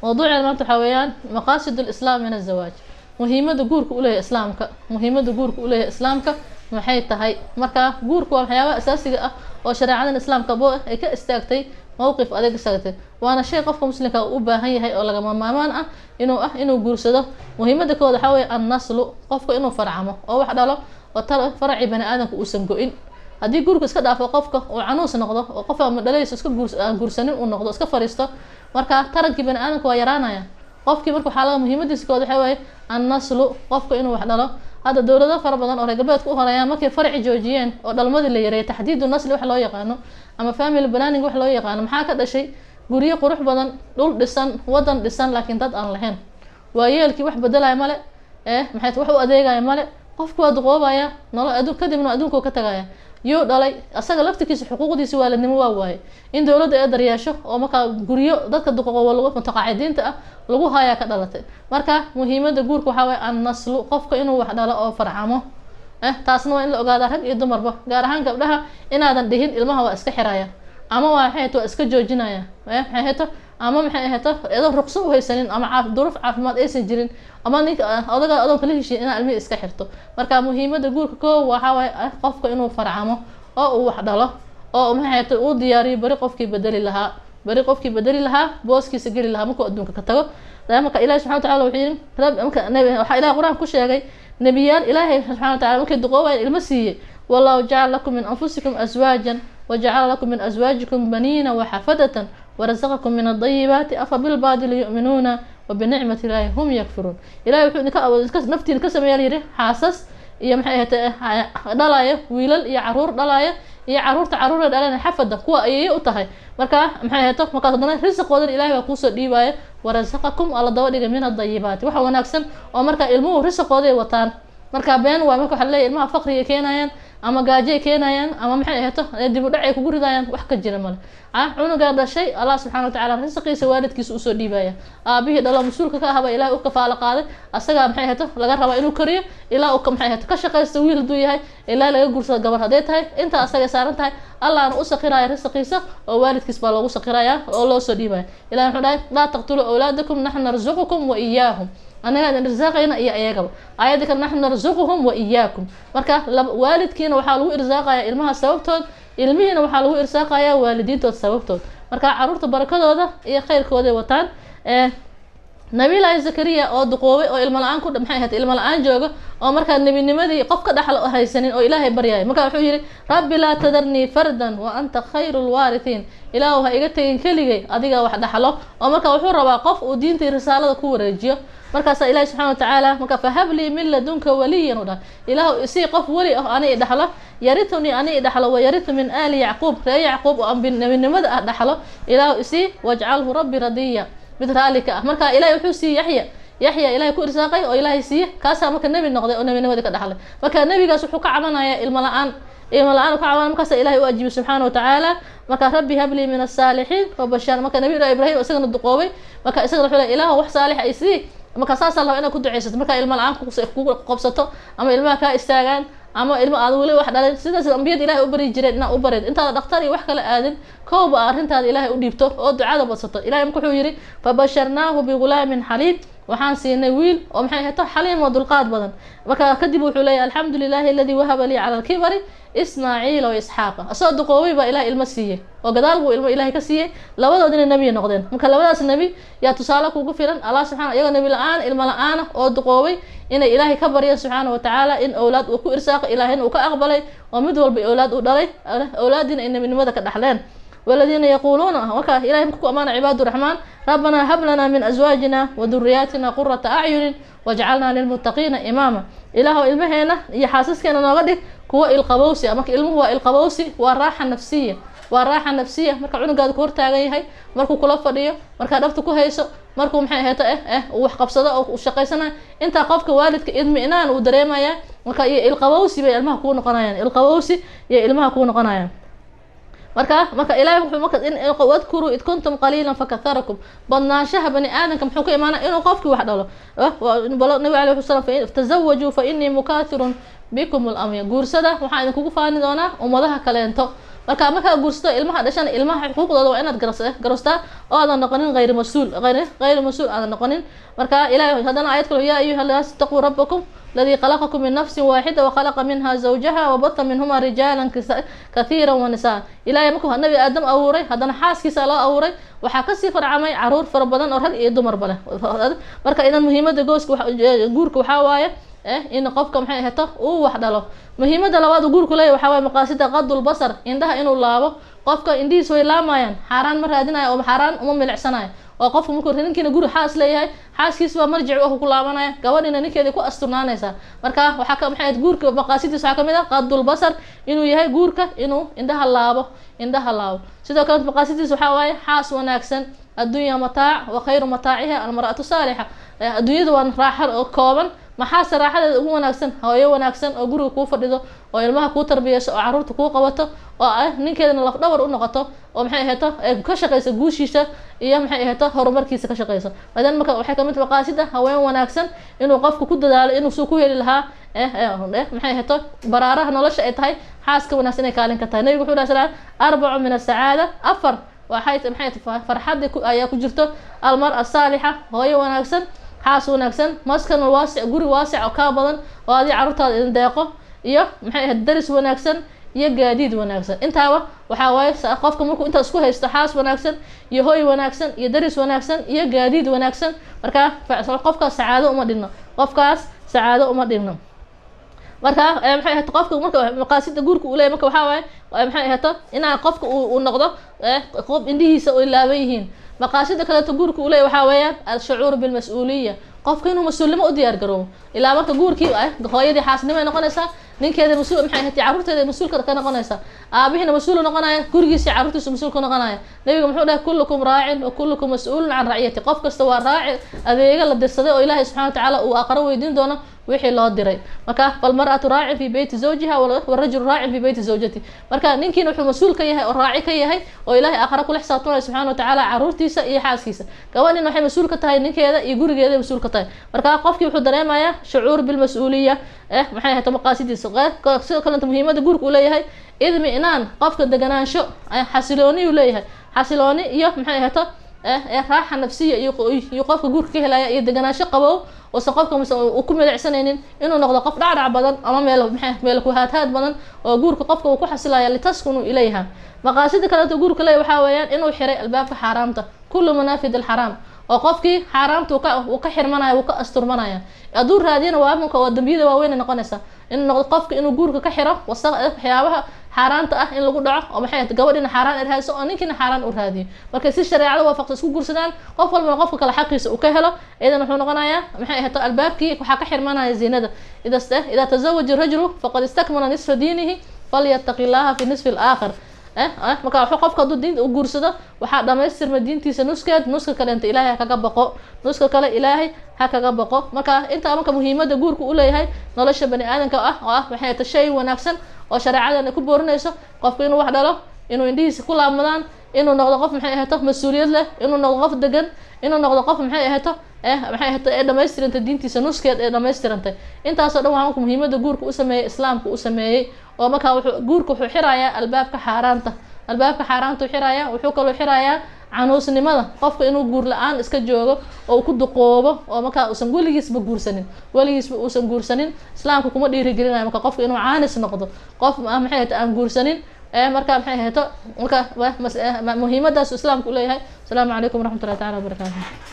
Mawduuceena maanta waxaa weeyaan maqaasid lislaam min azawaaj, muhiimada guurka uleeyahay islaamka. Muhiimada guurka uleeyahay islaamka maxay tahay? Marka guurku waa waxyaabaha asaasiga ah oo shareecadan islaamka bo ay ka istaagtay mowqif adag istaagtay, waana shay qofka muslimka u baahan yahay oo lagama maarmaan ah inuu guursado. Muhiimada kooda waxaa weeye annaslu, qofka inuu farcamo oo wax dhalo oo tal faracii bani aadamka uusan go-in. Haddii guurka iska dhaafo, qofka uu canuus noqdo oo qof ama dhalayso iska guurs aan guursanin uu noqdo, iska fariisto, marka tarankii bani aadamka waa yaraanaya qofkii. Marka waxaa laga muhiimadiisa kooda waxaa waaye annaslu, qofka inuu wax dhalo. Hadda dowlado fara badan oo reer galbeedka u horeeyaan markay farci joojiyeen oo dhalmadii la yareeyay, taxdiidu nasli wax loo yaqaano ama family planning wax loo yaqaano, maxaa ka dhashay? Guryo qurux badan, dhul dhisan, wadan dhisan, laakiin dad aan lahayn. Waayeelkii wax bedelaya male, maxay wax u adeegaya male. Qofku waa duqoobaya nolo adduun, kadibna adduunka ka tagaya. Yuu dhalay? Asaga laftirkiisa xuquuqdiisa waalidnimo waa waaye in dowladda ay daryeesho oo markaa guryo dadka duqoobo lagu mutaqaacidiinta ah lagu hayaa ka dhalatay. Marka muhiimada guurka waxaa waye annaslu, qofka inuu wax dhalo oo farcamo. Taasna waa in la ogaadaa rag iyo dumarba, gaar ahaan gabdhaha, inaadan dhihin ilmaha waa iska xiraya ama waa maxay waa iska joojinaya, maxay ahayto ama maxay ahayto adoo ruqso u haysanin ama duruuf caafimaad aysan jirin ama ninka odaga adoon kala heshiin inaa ilmihii iska xirto. Marka muhiimada guurka koo waxaa waaye qofka inuu farcamo oo uu wax dhalo oo maxay ahayto uu diyaariyo beri qofkii bedeli lahaa, beri qofkii bedeli lahaa, booskiisa geli lahaa markuu adduunka ka tago. Marka Ilahi subxana watacala wuxuu yihi, marka waxaa Ilahay Qur-aanka ku sheegay nebiyaal Ilaahay subxana watacala markay duqoobayan ilmo siiyey: "Wallahu jacala lakum min anfusikum aswaajan wajacala lakum min aswaajikum baniina waxafadatan warasaqakum min adayibaati afa bilbaadili yu'minuuna wabinicmati illaahi hum yakfuruun." Ilahay wuxuu idinka naftiina ka sameeya yihi xaasas iyo maxay ahayd dhalaya wiilal iyo caruur dhalaya iyo caruurta caruura dhalan, xafada kuwa ayay u tahay. Marka maxay ahayto markaas haddana risiqoodan Ilahay baa kuusoo dhiibaya. Warasaqakum alla daba dhigay min adayibaati, waxa wanaagsan oo marka ilmuhu risiqooday wataan. Marka been waay marka waxaa leeyahy ilmaha faqriga keenayaan ama gaajay keenayaan ama maxay ahayto dib u dhac ay kugu ridayaan. Wax ka jira male. Cunugaa dhashay Allah subxana watacaala risiqiisa waalidkiisa usoo dhiibaya. Aabihii dhalo mas-uulka ka ahba Ilahay u kafaalo qaaday, asagaa maxay ahayto laga rabaa inuu koriyo ilaa uu maxay ahayto ka shaqaysto wiil hadduu yahay, ilaa laga guursado gabar hadday tahay. Intaa asagay saaran tahay, Allahna u sakiraya risiqiisa oo waalidkiis baa loogu sakiraya oo loo soo dhiibaya. Ilahi wuxuu dhahay: "Laa taqtuluu awlaadakum, naxnu narzuqukum wa iyaahum." Annagaa idin irsaaqayna iyo ayagaba. Aayadda kale: "Naxnu narzuquhum wa iyaakum." Marka waalidkiina waxaa lagu irsaaqaya ilmaha sababtood, ilmihiina waxaa lagu irsaaqayaa waalidiintood sababtood. Marka caruurta barakadooda iyo khayrkooday wataan. Nabiyullaahi Zakariya oo duqoobay oo ilmo la-aan ku maxay ahayd ilmo la-aan jooga oo markaa nebinimadii qof ka dhaxlo haysanin oo Ilaahay baryaya, marka wuxuu yihi: "Rabbi laa tadarnii fardan wa anta khayru lwaarithiin." Ilaahu ha iga tegin keligay, adiga wax dhaxlo. Oo marka wuxuu rabaa qof uu diintii risaalada ku wareejiyo. Markaasaa Ilahi subxana watacaala marka "fahab lii min ladunka waliyan" u dhahay. Ilaahu isii qof weli ah ani idhaxlo, "yarithunii" ani idhaxlo, "wayarithu min aali Yacquub", ree Yacquub oo nebinimada ah dhaxlo Ilaahu isii, "wajcalhu rabbi radiya", mid raalli ka ah. Marka Ilahay wuxuu siiyey Yaxya. Yaxya Ilahay ku irsaaqay oo Ilaahay siiye, kaasaa marka nebi noqday oo nebinimadii ka dhaxlay. Marka nebigaas wuxuu ka cabanayaa ilmo la-aan, ilmo la-aan ka cabanaya. Markaasa Ilahay u ajiibay subxaana watacaala. Marka "rabbi hablii min asaalixiin wabashar". Marka Nabiy Ibrahim isagana duqoobay, marka isagana wuxuu leey: "Ilaahu wax saalix ay sii." Marka saasaa la rabaa inaad ku duceysato marka ilmo la-aan kugu qabsato ama ilmaha kaa istaagaan ama ilmo aad weli wax dhalin, sidaas ambiyada Ilahay u bari jireen inaad u barid intaada dhakhtar iyo wax kale aadin. Kowba arrintaada Ilahay u dhiibto oo ducada badsato. Ilahay marka wuxuu yihi: "Fabasharnaahu bigulaamin xaliim." Waxaan siinay wiil oo maxay ahayto xaliim oo dulqaad badan. Marka kadib wuxuu leeyahy: "Alxamdu lilahi aladi wahaba lii cala alkibari Ismaaciila wa Isxaaqa." Asagoo duqoobay baa Ilahay ilmo siiyey oo gadaal buu ilmo Ilahay ka siiyey, labadoodina nebiya noqdeen. Marka labadaas nebi yaa tusaale kugu filan. Allah subxana iyagoo nebi la-aan, ilmo la-aana oo duqoobay inay Ilaahay ka barya subxaana watacaala in owlaad uu ku irsaaqo, Ilaahayna uu ka aqbalay oo mid walba owlaad uu dhalay, owlaadiina ay nebinimada ka dhaxleen. Waladiina yaquuluuna, marka Ilahay marku ku amaana cibaad raxmaan: "Rabbanaa hab lanaa min aswaajina wa duriyaatina qurata acyunin wajcalnaa lilmuttaqiina imaama." Ilaahow ilmaheena iyo xaasaskeena nooga dhig kuwa ilqabowsi ah. Marka ilmuhu waa ilqabowsi, waa raaxa nafsiya, waa raaxa nafsiya. Marka cunugaada ku hortaagan yahay, markuu kula fadhiyo, markaa dhabta ku hayso, markuu maxay ahayto uu wax qabsado oo uu shaqaysanayo, intaa qofka waalidka idminaan uu dareemaya. Marka iyo ilqabowsi bay ilmaha kuu noqonayaan, ilqabowsi iyo ilmaha kuu noqonayaan. Marka Ilahay wuxuu marka in "wadkuruu id kuntum qaliilan fakaharakum". Badnaanshaha bani aadamka muxuu ka imaanaya? Inuu qofkii wax dhalo. Nabi alayhi wasalam: "Tazawajuu fa inii mukathirun Bikum al-amya, guursada waxaan idinkugu faani doonaa ummadaha kaleento. Marka markaa guursato, ilmaha dhashan, ilmaha xuquuqdooda waa inaad garastaa oo aadan noqonin غير مسؤول, غير مسؤول aadan noqonin. Marka Ilahay haddana aayad kale: يا أيها الناس اتقوا ربكم الذي خلقكم من نفس واحدة وخلق منها زوجها وبث منهما رجالا كثيرا ونساء. Ilahay markuu Nabi Aadam abuuray, haddana xaaskiisa loo abuuray, waxaa kasii farcamay caruur fara badan oo rag iyo dumarba leh. Marka idan muhiimada gooska guurka waxaa waaye in qofka, maxay ahato, uu wax dhalo. Muhiimada labaad uu guurku leeyahy waxaa waaye مقاصد غض البصر, indhaha inuu laabo. Qofka indhihiis way laamayaan, xaaraan ma raadinayo oo xaaraan uma milicsanayo. Oo qofka markuu ninkiina guri xaas leeyahay, xaaskiisa waa marjic u ku laabanaya, gabadhiina ninkeeda ku asturnaanaysaa. Marka waxaa ka, maxay ahayd, guurka maqaasidiisa waxaa kamid ah غض البصر, inuu yahay guurka inuu indhaha laabo, indhaha laabo. Sidoo kale maqaasidiisa waxaa waaye xaas wanaagsan. الدنيا متاع وخير متاعها المرأة الصالحة. Adduunyada waa raaxo oo kooban, maxaase raaxadeeda ugu wanaagsan? Hooyo wanaagsan oo guriga kuu fadhido, oo ilmaha kuu tarbiyeyso, oo caruurta kuu qabato, oo ah ninkeedana lafdhabar u noqoto, oo, maxay ahayto, ka shaqeysa guushiisa iyo, maxay ahayto, horumarkiisa ka shaqeyso. Idan marka waxay kamid maqaasida haween wanaagsan inuu qofku ku dadaalo inuu suu ku heli lahaa, maxay ahayto, baraaraha nolosha ay tahay xaaska wanaagsan inay kaalin ka tahay. Nabigu wuxuu dhahay sal: أربع من السعادة, afar waxay, maxay, farxadii ayaa ku jirto: المرأة الصالحة, hooyo wanaagsan, xaas wanaagsan, مسكن واسع, guri waasic oo kaa badan oo adii carruurtaada idin deeqo, iyo, maxay ahayd, daris wanaagsan iyo gaadiid wanaagsan. Intaaba waxaa waaye qofka markuu intaas isku haysto, xaas wanaagsan iyo hooy wanaagsan iyo daris wanaagsan iyo gaadiid wanaagsan, marka qofkaas sacaado uma dhigno, qofkaas sacaado uma dhigno. Marka, maxay ahayd, qofka marka maqaasida guurka uu leeyahy marka waxaa waaye, maxay ahayto, inaa qofka uu noqdo qof indhihiisa ay laaban yihiin. Maqaasida kaleeto guurka uu leeyahy waxaa weeyaan الشعور بالمسؤولية, qofka inuu mas-uulnimo u diyaar garoobo. Ilaa marka guurkii hooyadii xaasnimo ay noqonaysaa, ninkeeda mas-uul, maxay ahayd, carruurteeda mas-uulka ka noqonaysaa, aabihiina mas-uul noqonaya, gurigiisa carruurtiisa mas-uul ka noqonaya. Nabiga muxuu dhahay? كلكم راع وكلكم مسؤول عن رعيته. Qof kasta waa raaci, adeega la dirsaday oo Ilaahay subxana watacaala uu aqro weydiin doono wixii loo diray. Marka فالمرأة راع في بيت زوجها والرجل راع في بيت زوجته. Marka ninkiina wuxuu mas-uul ka yahay oo raaci ka yahay oo Ilaahay aqra kula xisaabtamaya subxana watacaala carruurtiisa iyo xaaskiisa. Gabadhina waxay mas-uul ka tahay ninkeeda iyo gurigeeda mas-uul ka tahay. Marka qofkii wuxuu dareemayaa شعور بالمسؤولية, maxay ahayd, maqaasidiisa. Sidoo kalenta muhiimada guurka uu leeyahay اطمئنان, qofka deganaansho, xasilooni uu leeyahay, xasilooni iyo, maxay ahayto, راحة نفسية iyo qofka guurka ka helaya iyo deganaansho qabow, uusan qofka mise uu ku milicsanaynin inuu noqdo qof dhacdhac badan ama meel, maxay, meel ku haadhaad badan, oo guurka qofka uu ku xasilaya لتسكنوا إليها. Maqaasida kaleeto guurka leeyahy waxaa weeyaan inuu xiray albaabka xaaraamta, كل منافذ الحرام, oo qofkii xaaraamta uu ka xirmanaya, uu ka asturmanaya. Hadduu raadiyana waa marka waa dambiyada waaweyn ay noqonaysaa. Inuu noqdo qofka inuu guurka ka xiro wasaq, waxyaabaha xaaraanta ah in lagu dhaco, oo, maxay ahayd, gabadhina xaaraan ay raadiso oo ninkiina xaaraan u raadiyo. Markay si shareecada waafaqsan isku guursadaan, qof walbana qofka kale xaqiisa uu ka helo, idan wuxuu noqonayaa, maxay ahayd, albaabkii waxaa ka xirmanaya zinada. إذا تزوج الرجل فقد استكمل نصف دينه فليتق الله في النصف الآخر. Marka wuxuu qofka hadduu diinta u guursado, waxaa dhamaystirma diintiisa nuskeed, nuska kale inta Ilaahay ha kaga baqo, nuska kale Ilaahay ha kaga baqo. Marka intaa marka muhiimada guurka u leeyahay nolosha bani aadamka ah, oo ah, maxay tahay, shay wanaagsan oo shareecadan ay ku boorinayso qofka inuu wax dhalo, inuu indhihiisa ku laabmadaan, inuu noqdo qof, maxay ahayto, mas-uuliyad leh, inuu noqdo qof degan, inuu noqdo qof, maxay ahayto, maxay ahayto, ee dhamaystirantay diintiisa nuskeed ee dhamaystirantay. Intaasoo dhan waa marka muhiimada guurka u sameeyey Islaamka u sameeyey. Oo marka wuxuu guurka wuxuu xirayaa albaabka xaaraanta, albaabka xaaraanta uu xirayaa. Wuxuu kaloo xirayaa canuusnimada, qofka inuu guur la-aan iska joogo oo uu ku duqoobo, oo markaa uusan weligiisba guursanin, weligiisba uusan guursanin. Islaamka kuma dhiirigelinayo marka qofka inuu caanis noqdo, qof maxay ahayto, aan guursanin. Marka, maxay ahayto, marka muhiimadaas Islaamka uleeyahay. Asalaamu calaykum waraxmatullahi tacala wabarakaatu.